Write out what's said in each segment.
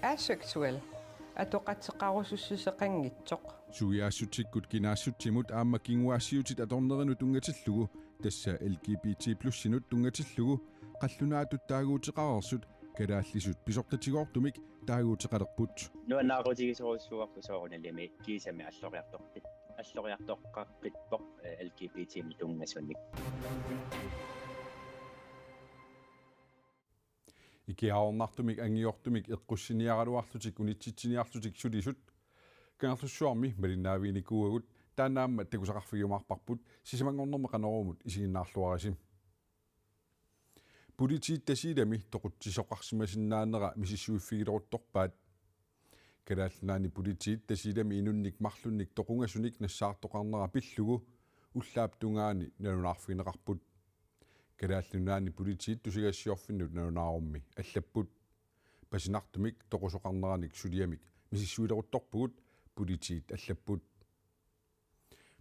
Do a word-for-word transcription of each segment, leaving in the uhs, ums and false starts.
Aseksuel atoqateqarusussuseqanngitsoq. Suiaassutsikkut kinaassutsimut aamma kinguaassiuutit atornerinut tunngatillugu, tassa L G B T plus-inut tunngatillugu, qallunaatut taaguuteqareersut kalaallisut pisortatigoortumik taaguuteqalerput. Nuannaarutigisorujussuuarput soorunalimi kiisami alloriartorpit alloriartoqqaarpippoq L G B T-mut tunngasunik. Ikiaroornartumik angiortumik eqqussiniaraluarlutik unitsitsiniarlutik sulisut Kangerlussuarmi malinnaaviginikuuagut, taanna aamma takusaqarfigiumaarparput, sisamanngornermi Qanoruumut isiginnaarluarisi. Politiit Tasiilami toqutsisoqarsimasinnaanera misissuiffigileruttorpaat. Kalaallit Nunaanni politiit Tasiilami inunnik marlunnik toqungasunik nassaartoqarnera pillugu ullaap tungaani nalunaarfigineqarput. Kalaallit Nunaanni politiit tusagassiorfinnut nalunaarummi allapput. Pasinartumik toqusoqarneranik suliamik misissuileruttorpugut, politiit allapput.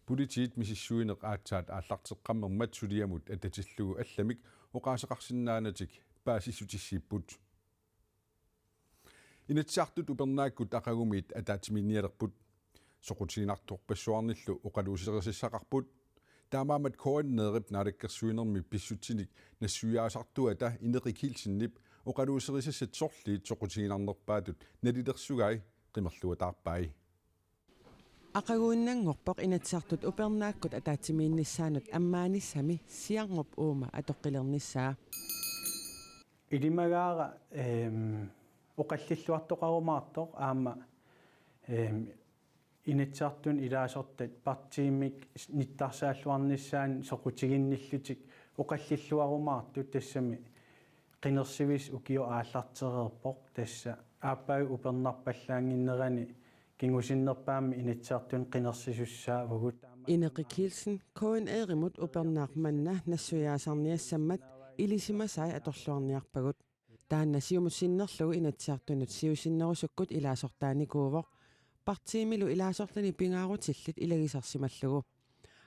Politiit misissuineq aatsaat aallarteqqammermat suliamut atatillugu allamik oqaaseqarsinnaanatik paasissutissiipput. Inatsisartut upernaakkut aqagumiit ataatsimiinnialerput. Soqutiginartorpassuarnillu oqaluuserisassaqarput. Taamaammat K N R-ip naalakkersuinermi pissutsinik nassuiaasartuata Ineqi Kielsenip oqaluuserisassat sorliit soqutiginarnerpaatut nalilersugai qimerluataarpai. Aqaguinnanngorpoq Inatsisartut upernaakkut ataatsimiinnissaannut ammaanissami siarmup uuma atoqqilernissaa. Ilimagaara ehm oqallilluartoqarumaartoq aamma ehm Inatsisartuni ilaasortat partiimik nittarsaalluarnissaannik soqutiginnillutik oqallilluarumaartut, tassami qinersivisoq ukioq aallartereerpoq, tassa aappaagu upernarpallaannginnerani kingusinnerpaamik Inatsisartuni qinersisussaavugut. Ineqi Kielsen, K N R-imut upernaaq manna nassuiaasarniassammat ilisimasai atorluarniarpagut. Taanna siumut sinnerlugu Inatsisartunut siusinnerusukkut ilaasortaanikuuvoq. Partiimilu ilaasortani pingaarutillit ilagisarsimallugu.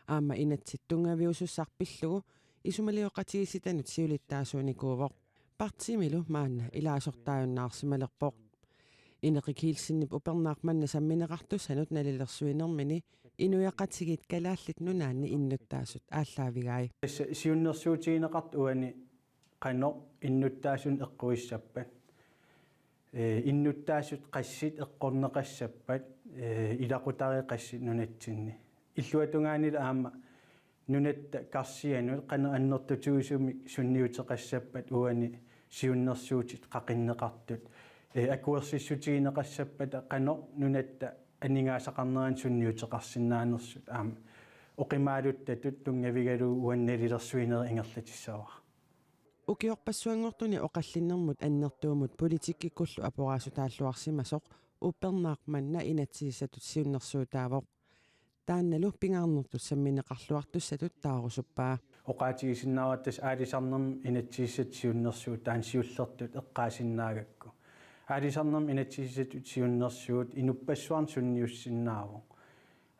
Aamma inatsit tunngaviusussaq pillugu isumalioqatigiissitanut siulittaasuunikuuvoq. Partiimilu maanna ilaasortaajunnaarsimalerpoq. Ineqi Kielsenip upernaaq manna sammineqartussanut nalilersuinermini inuiaqatigiit Kalaallit Nunaanni innuttaasut aallaavigai. Tassa siunnersuutigineqartut uani qanoq innuttaasunut eqquissappat. Ee, innuttaasut qassit eqqorneqassappat, ee, ilaqutariit qassit nunatsinni. Illuatungaanilu aamma nunatta karsianut qanoq annertutigisumik sunniuteqassappat uani siunnersuutit qaqinneqartut. Ee, akuersissutigineqassappata qanoq nunatta aningaasaqarnerani sunniuteqarsinnaanersut aamma oqimaaluttatut tunngavigalugu uani nalilersuinerit ingerlatissavara. Ukiorpassuanngortuni oqallinnermut annertuumut politikkikkullu aporaasutaalluarsimasoq upernaaq manna inatsisissatut siunnersuutaavoq. Taannalu pingaarnertut sammineqarluartussatut taarusuppaa. Oqaatigisinnaavara tassa aalisarnermut inatsisissatut siunnersuut taanna siullertut eqqaasinnaagakku. Aalisarnermut inatsisissatut siunnersuut inuppassuarnut sunniussinnaavoq.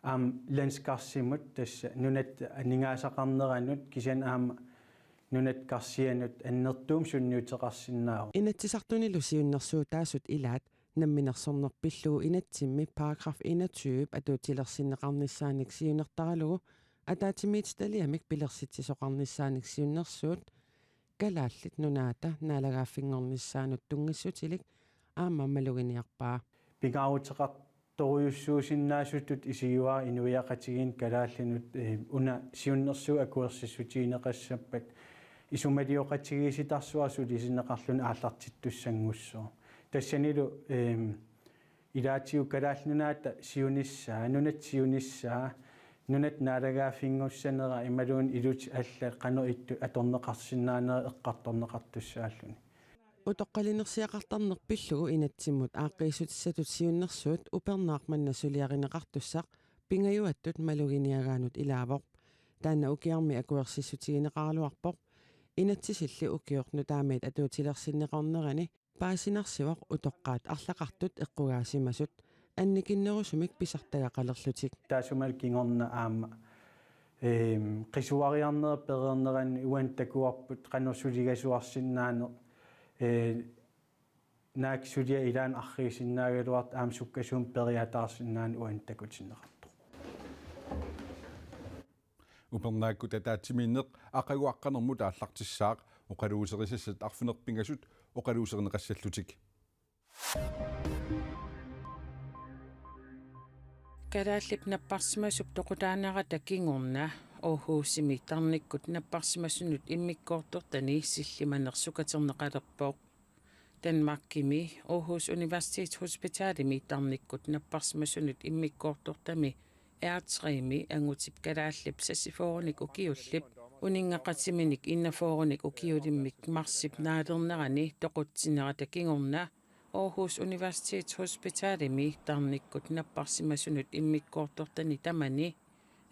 Aamma landskarsimut, tassa nunatta aningaasaqarneranut kisianni aamma nunatta karsianut annertuumik sunniuteqarsinnaavoq. Inatsisartunilu siunnersuutaasut ilaat namminersorneq pillugu inatsimmi paragraf enogtyve atuutilersinneqarnissaanik siunertaralugu ataatsimiititaliamik pilersitsisoqarnissaanik siunnersuut Kalaallit Nunaata naalagaaffinngornissaanut tunngissutilik aamma maluginiarpaa. Pingaaruteqartorujussuusinnaasutut isigivaat inuiaqatigiinnut kalaallinut, ee, una siunnersuut akuersissutigineqassappat isumalioqatigiissitassavara sulisinneqarluni aallartittussanngussaaq. Tassanilu, ee, ilaatigut Kalaallit Nunaata siunissaa, nunatta siunissaa, nunatta naalagaaffinngussanera imaluunniit ilutit allat qanoq ittut atorneqarsinnaanerat eqqartorneqartussaalluni. Utoqqalinersiaqartarneq pillugu inatsimmut aaqqiissutissatut siunnersuut upernaaq manna suliarineqartussaq pingajuattut maluginiagaanut ilaavoq. Taanna ukiarmi akuersissutigineqaraluarpoq. Inatsisilli ukioq nutaamit atuutilersinneqarnerani paasinarsivoq utoqqaat arlaqartut eqqugaasimasut annikinnerusumik pisartagaqalerlutik. Taassumalu kingorna aamma, eem, qisuariarnerup pereernerani uani takuarput qanoq suligasuarsinnaaneq, ee, Naak suliaq ilaanni arriisinnaagaluartoq aamma sukkasuumik periataarsinnaaneq uani takutinneqartoq. Upernaakkut ataatsimiinneq aqagu aqqanermut aallartissaaq, oqaluuserisassat arfineq-pingasut oqaluuserineqassallutik. Kalaallip napparsimasup toqutaanerata kingorna Aarhusimi tarnikkut napparsimasunut immikkoortortani sillimaneq sukaterneqalerpoq. Danmarkimi Aarhus Universitetshospitalimi tarnikkut napparsimasunut immikkoortortami R tre-mi angutip kalaallip seksogfyrrenik ukiullip uninngaqatiminik enogfyrrenik ukiulimmik marsip naalernerani toqutsinerata kingorna Aarhus Universitetshospitalimi tarnikkut napparsimasunut immikkoortortani tamani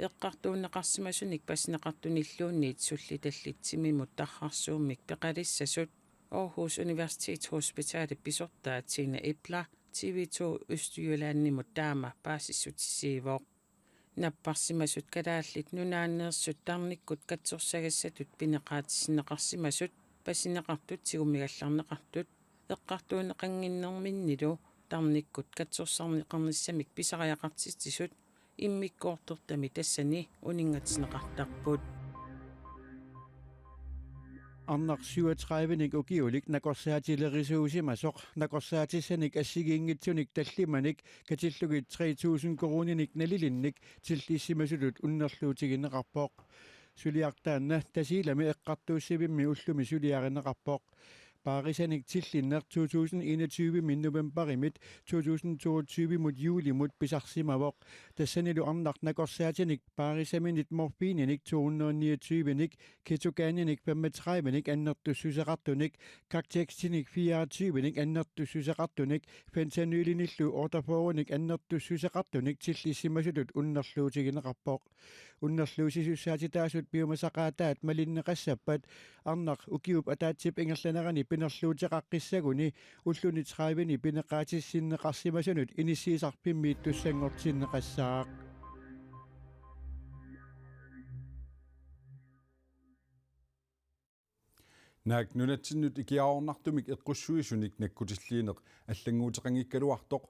eqqartuunneqarsimasunik pasineqartunilluunniit sullitallit timimut tarrarsuummik peqalissasut Aarhus Universitetshospitalip pisortaa Tina Epler T V to Østjyllandimut taama paasissutissiivoq. Napparsimasut Kalaallit Nunaanneersut tarnikkut katsorsagassatut pineqaatissinneqarsimasut pasineqartut tigummigallarneqartut eqqartuunneqannginnerminnilu tarnikkut katsorsarneqarnissamik pisariaqartitsisut immikkoortortami tassani uninngatinneqartarput. Arnaq syvogtredivenik ukiulik nakorsaatilerisuusimasoq nakorsaatissanik assigiinngitsunik tallimanik katillugit tre tusind koruuninik nalilinnik tillissimasutut unnerluutigineqarpoq. Suliaq taanna Tasiilami eqqartuussivimmi ullumi suliarineqarpoq. Paarisanik tillinneq to tusind enogtyve-mi novembarimit to tusind toogtyve-mut juulimut pisarsimavoq. Tassanilu arnaq nakorsaatinik paarisaminit morfiininik to hundrede niogtyve-nik, ketoganinik femogtredive-nik annertussuseqartunik, kaktekstinik fireogtyve-nik annertussuseqartunik, fentanylinillu otteogfyrre-nik annertussuseqartunik tillissimasutut unnerluutigineqarpoq. Unnerluussisussaatitaasut piumasaqaataat malinneqassappat arnaq ukiup ataatsip ingerlanerani pinerluuteqaqqissaguni ulluni trediveni pineqaatissinneqarsimasunut inissiisarfimmiittussanngortinneqassaaq. Naak nunatsinnut ikiaroornartumik eqqussuisunik nakkutilliineq allannguuteqanngikkaluartoq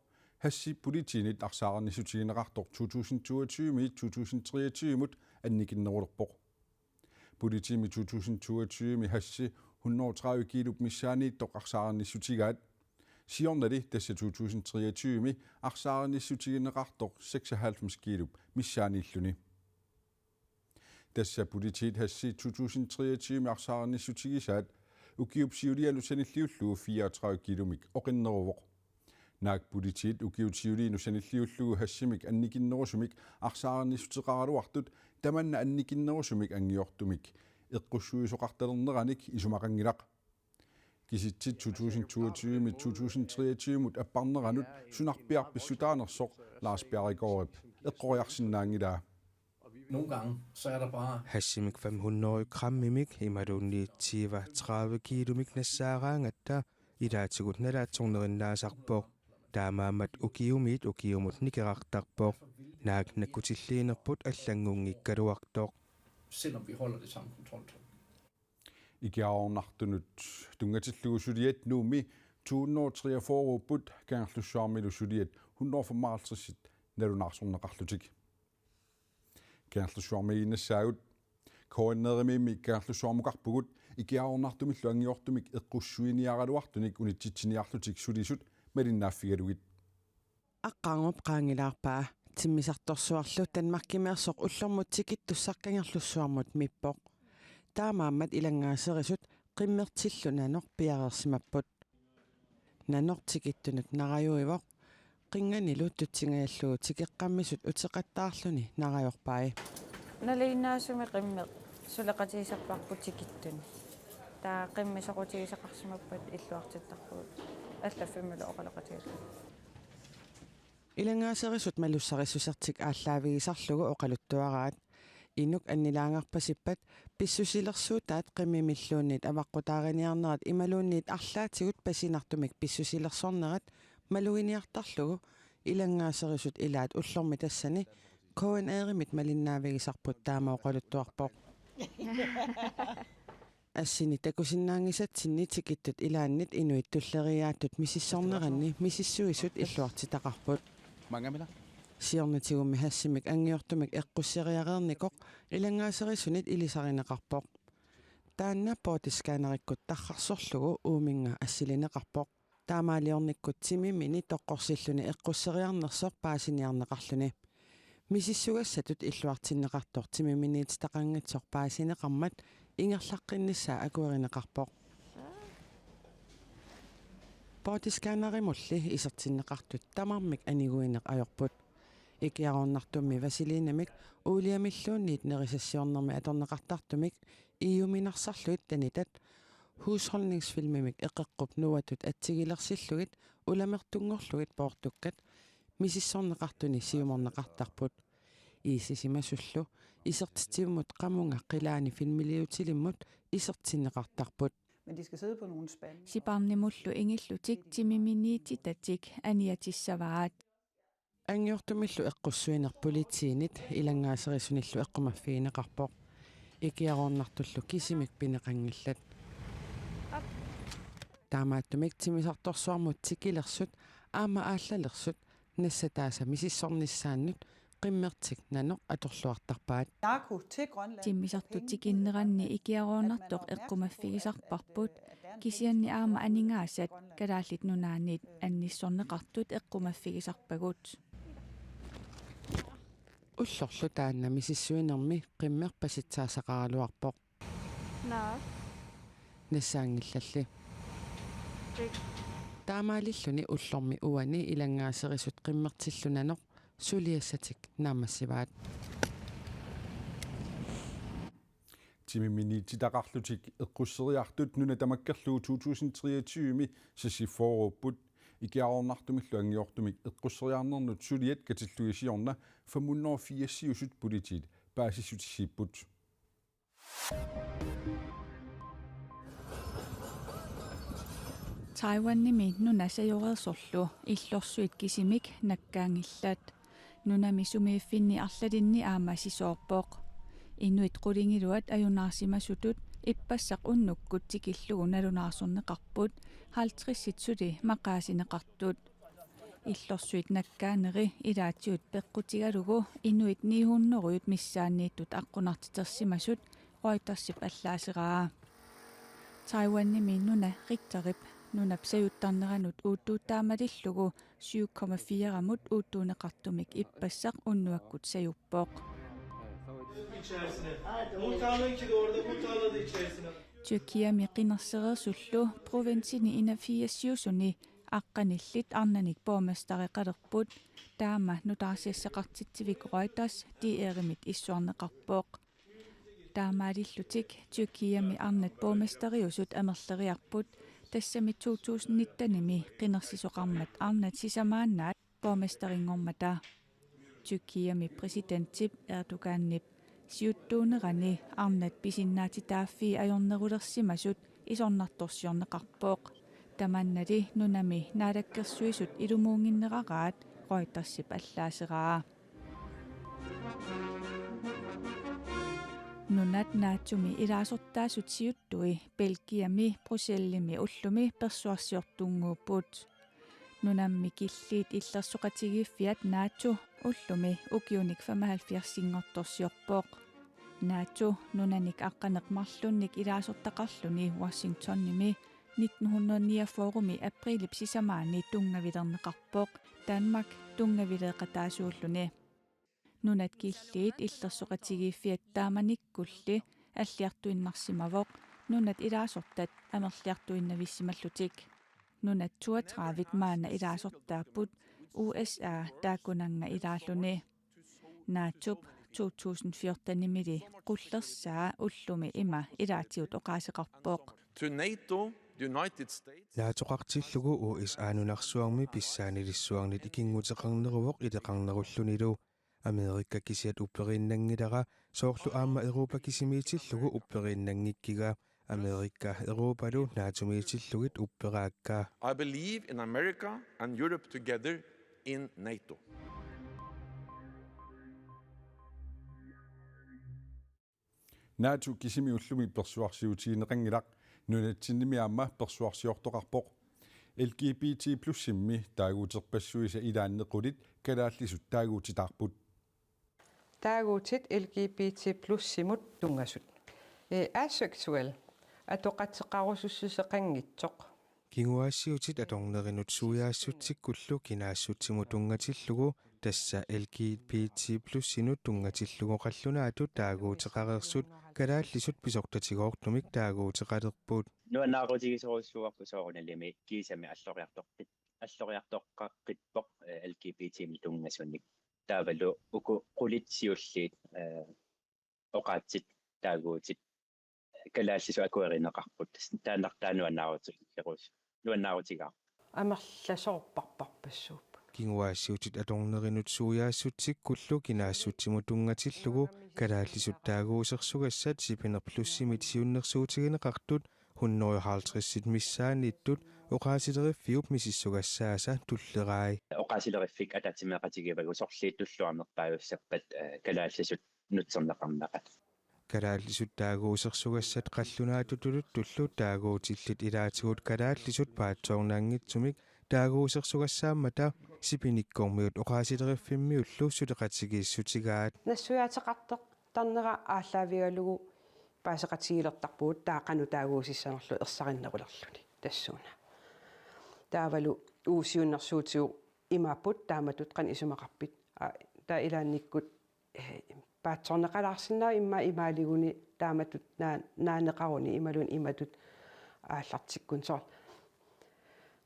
hashi politiinit arsaarinnissutigineqartoq to tusind toogtyve-miit to tusind treogtyve-mut annikinnerulerpoq. Politiimi to tusind toogtyve-mi hashi hundrede og tredive kilup missaaniittoq arsaarinnissutigaat. Siornali tassa to tusind treogtyve-mi arsaarinissutigineqartoq seksoghalvfems kilup missaaniilluni. Tassa politiit hashi to tusind treogtyve-mi arsaarinissutigisaat ukiup siulianut sanilliullugu fireogtredive kilumik oqinneruvoq. Naak politiit ukiut siuliinut sanilliullugu hashimik annikinnerusumik arsaarinnissuteqaraluartut tamanna annikinnerusumik anngiortumik eqqussuisoqartalerneranik isumaqanngilaq. Kisitsit to tusind toogtyve-mit to tusind treogtyve-mut apparneranut sunarpiaq pissutaanersoq Lars Bjerregaardip eqqoriarsinnaanngilaa. Nogle gange, så er der bare Hashimik fem hundrede grammimik imaluunniit tyve tredive kilomik nassaaraangatta ilaatigut nalaatsornerinnaasarpoq. Taamaammat ukiumiit ukiumut nikerartarpoq. Naak nakkutilliinerput allanngunngikkaluartoq. Selvom vi holder det samme kontroltryk. Ikiaroornartunut tunngatillugu suliat Nuummi to hundrede og treogfyrre-upput, Kangerlussuarmilu suliat hundrede og femoghalvtreds nalunaarsorneqarlutik. Kangerlussuarmiiginnassaagut. K N R-imiimmi Kangerlussuarmukarpugut ikiaroornartumillu anngiortumik eqqussuiniaraluartunik unitsitsiniarlutik sulisut malinnaaffigalugit. Aqqaneq-marlunngilaq timmisartorsuarlu Danmarkimeersoq ullormut tikittussaq Kangerlussuarmut mippoq. Taamaammat ilanngaaserisut qimmertillu nanoq piareersimapput. Nanoq tikittunut narajuivoq. Qinnganilu tutsingajallugu tikeqqammisut uteqattaarluni narajorpai. Nalinginnaasumik qimmeq suleqatigisarparput tikittuni. Taava qimmeq soqutigisaqarsimappat illuartittarpugut allaffimmilu oqaloqatigalugit. Ilanngaaserisut malussarissusertik aallaavigisarlugu oqaluttuaraat. Inuk annilaangarpasippat pissusilersuutaat qimmimilluunniit avaqqutaariniarnerat imaluunniit arlaatigut pasinartumik pissusilersornerat maluginiartarlugu ilanngaaserisut ilaat ullormi tassani K N R-imit malinnaavigisarput taama oqaluttuarpoq. Assini takusinnaanngisatsinni tikittut ilaannit inuit tulleriiaattut misissorneranni misissuisut illuartitaqarput. Siornatigummi hashimik anngiortumik eqqusseriareernikoq ilanngaaserisunit ilisarineqarpoq. Taanna bortiscannerikkut tarrarsorlugu uuminnga assilineqarpoq. Taamaaliornikkut timimini toqqorsilluni eqqusseriarnersoq paasiniarneqarluni. Misissugassatut illuartinneqartoq timiminiititaqanngitsoq paasineqarmat ingerlaqqinnissaa akuerineqarpoq. Bortiscannerimulli isertinneqartut tamarmik aniguineq ajorput. Ikiaroornartummi vaselinemik uuliamilluunniit nerisassiornermi atorneqartartumik E U-minarsarlugit tanitat, husholdningsfilmimik eqeqqup nuuatut atsigilersillugit ulamertunngorlugit poortukkat misissorneqartuni siumorneqartarput. Iisisimasullu isertitsivimmut qamunga qilaani filmiliutilimmut isertinneqartarput. Men de skal sidde på nogle spande. Siparnimullu ingillutik timiminiititatik aniatissavaat. Anngiortumillu eqqussuineq politiinit ilanngaasserisunillu eqqumaffigineqarpoq. Ikiaroornartullu kisimik pineqanngillat. Taamaattumik timmisartorsuarmut tikilersut aamma aallalersut nassataasa misissornissaannut qimmertik nanoq atorluartarpaat. Narko til Grønland. Timmisartut tikinneranni ikiaroornartoq eqqumaffigisarparput, kisianni aamma aningaasat Kalaallit Nunaanniit annissorneqartut eqqumaffigisarpagut. Ullorlu taanna misissuinermi qimmeq pasitsaasaqaraluarpoq. Naa. Nassaanngillalli. Tjek. Taamaalilluni ullormi uani ilanngaasserisut qimmertillu nanoq suliassatik naammassivaat. Timiminiititaqarlutik eqqusseriartut nuna tamakkerlugu to tusind treogtyve-mi seksogfyrre-upput. Ikiaroornartumillu anngiortumik eqqusseriarnernut suliat katillugit siorna fem hundrede og firs-iusut politiit paasissutissiipput. Taiwanimi nuna sajoreersorlu illorsuit kisimik nakkaanngillat. Nunami sumiiffinni arlalinni aamma sisoorpoq. Inuit qulingiluat ajunaarsimasutut ippassaq unnukkut tikillugu nalunaarsorneqarput, halvtredsit suli maqaasineqartut. Illorsuit nakkaaneri ilaatigut peqqutigalugu inuit ni hundrede missaanniittut aqqunartitersimasut Reutersip allaaseraa. Taiwanimi nuna Richterip nunap sajuttarneranut uuttuuttaamalillugu syv komma fire-mut uuttuunneqartumik ippassaq unnuakkut sajuppoq. İçerisine. Muhtarlığın ki de orada, muhtarlığı da içerisine. Tyrkiami qinersereersullu provinsini enogfirsiusuni aqqanillit arnanik borgmestereqalerput, taama nutaarsiassaqartitsivik Reuters D R-imit issuarneqarpoq. Taamaalillutik Tyrkiami arnat borgmesteriusut amerleriarput, tassami to tusind nitten-imi qinersisoqarmat arnat sisamaannaat borgmesterinngormata. Tyrkiami præsidentip Erdoganip siuttuunerani arnat pisinnaatitaaffii ajornerulersimasut isornartorsiorneqarpoq. Tamannali nunami naalakkersuisut ilumuunnginneraraat Reutersip allaaseraa. Nunat NATO-mi ilaasortaasut siuttui Belgiami Bruxellesimi ullumi persuarsiortunnguupput. Nunammi killiit illersoqatigiiffiat NATO ullumi ukiunik femoghalvfjerds-inngortorsiorpoq. NATO nunanik aqqaneq-marlunnik ilaasortaqarluni Washingtonimi nitten hundrede niogfyrre-mi aprilip sisamaani tunngavilerneqarpoq, Danmark tunngavileeqataasuulluni. Nunat killiit illersoqatigiiffiat taamanikkulli alliartuinnarsimavoq nunat ilaasortat amerliartuinnavissimallutik. Nunat toogtredive maanna ilaasortaapput, U S A taakkunannga ilaalluni. NATO-p to tusind fjorten-imili qullersaa ullumi ima ilaatigut oqaaseqarpoq. To NATO, the United States. NATO-qartillugu U S A nunarsuarmi pissaanilissuarnit ikinnguteqarneruvoq ileqarnerullunilu. Amerika kisiat upperiinnanngilara, soorlu aamma Europa kisimiitillugu upperiinnanngikkiga. Amerika Europalu NATO-miitillugit upperaakka. I believe in America and Europe together in NATO. NATO kisimi ullumi persuarsiutigineqanngilaq, nunatsinnimi aamma persuarsiortoqarpoq. L G B T plus-immi taaguuterpassuisa ilaanni qulit kalaallisut taaguutitaarput. Taaguutit L G B T plus-imut tunngasut. Ee, aseksuel, atoqateqarusussuseqanngitsoq. Kinguaassiutit atornerinut suiaassutsikkullu kinaassutsimut tunngatillugu, tassa L G B T plus-inut tunngatillugu qallunaatut taaguuteqareersut kalaallisut pisortatigoortumik taaguuteqalerput. Nuannaarutigisorujussuuarput soorunalimi kiisami alloriartoqqit-, alloriartoqqaqqippoq, eh, L G B T-mut tunngasunik. Taavalu uku qulit siulliit, eh, oqaatsit taaguutit kalaallisut akuerineqarput. Taannartaa nuannaarutigerus-, nuannaarutigaarput. Amerlasoorparparpassuupput. Kinguaassiutit atornerinut suiaassutsikkullu kinaassutsimut tunngatillugu kalaallisut taaguusersugassat Sipineq Plus-imit siunnersuutigineqartut hundrede og halvtreds missaanniittut oqaasileriviup misissugassaasa tullerai. Oqaasileriffik ataatsimeeqatigivagut sorliit tulluarnerpaajussappat, eh, kalaallisut nutserneqarnerat. Kalaallisut taaguusersugassat qallunaatut tuluttullu taaguutillit ilaatigut kalaallisut paatsoornaanngitsumik taaguusersugassaammata Sipinikkormiut oqaasileriffimmiullu suleqatigiissutigaat. Nassuiaateqartarnera aallaavigalugu paaseqatigiilertarpugut taava qanoq taaguusissanerlugu ersarinnerulerluni tassuuna. Taavalu uagut siunnersuutigut imaappoq taamatut qanoq isumaqarpit. Aa, taava ilaannikkut, eh, paatsoorneqalaarsinnaavoq immaqa imaaliguni taamatut naa-, naaneqaruni imaluunniit imatut aallartikkunik soorlu.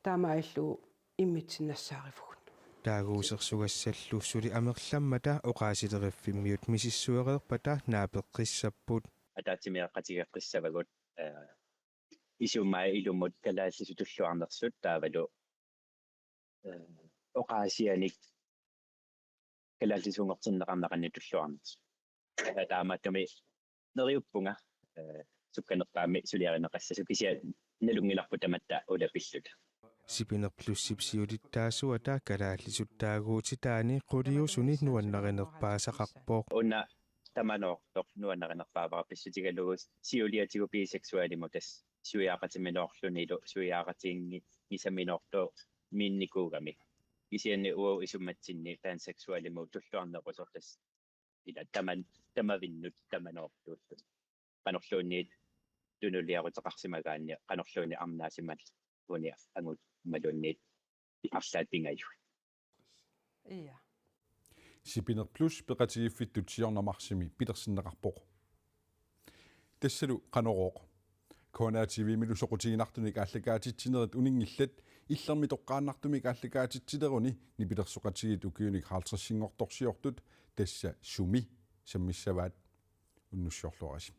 Taamaalillugu immitsinnut nassaarivugut. Taaguusersugassallu suli amerlammata oqaasileriffimmiut misissuereerpata naapeqqissapput. Ataatsimeeqatigeqqissavagut, eh, isumaa ilumut kalaallisut tulluarnersut taavalu, eh, oqaasianik kalaallisuunngortinneqarneqannik tulluarnersut. Taamaattumik neriuppunga, eh, sukkanerpaamik suliarineqassasoq kisianni nalunngilarput tamatta ulapilluta. Sipineq Plus-ip siulittaasuata kalaallisut taaguutitaani quliusuni nuannarinerpaasaqarpoq. Una tamanoortoq nuannarinerpaavara pissutigalugu siuliatigut biseksualimut tassa suiaaqatiminoorlunilu suiaaqatiginngisaminoortoq minnikuugami. Kisianni uagut isummatsinni panseksualimut tulluarnerusoq tassa ila taman-, tamavinnut tamanoortuulluni. Qanorluunniit tunuliaruteqarsimagaanni, qanorluunniit arnaasimalluni uni angut imaluunniit arlaat pingajuat. Ia. Sipineq Plus peqatigiiffittut siorna marsimi pilersinneqarpoq. Tassalu Qanorooq. K N R T V-milu soqutiginartunik aallakaatitsinerit uninngillat, illermi toqqaannartumik aallakaatitsileruni nipilersoqatigiit ukiunik halvtredsinngortorsiortut, tassa sumi sammissavaat? Unnussiorluarisi.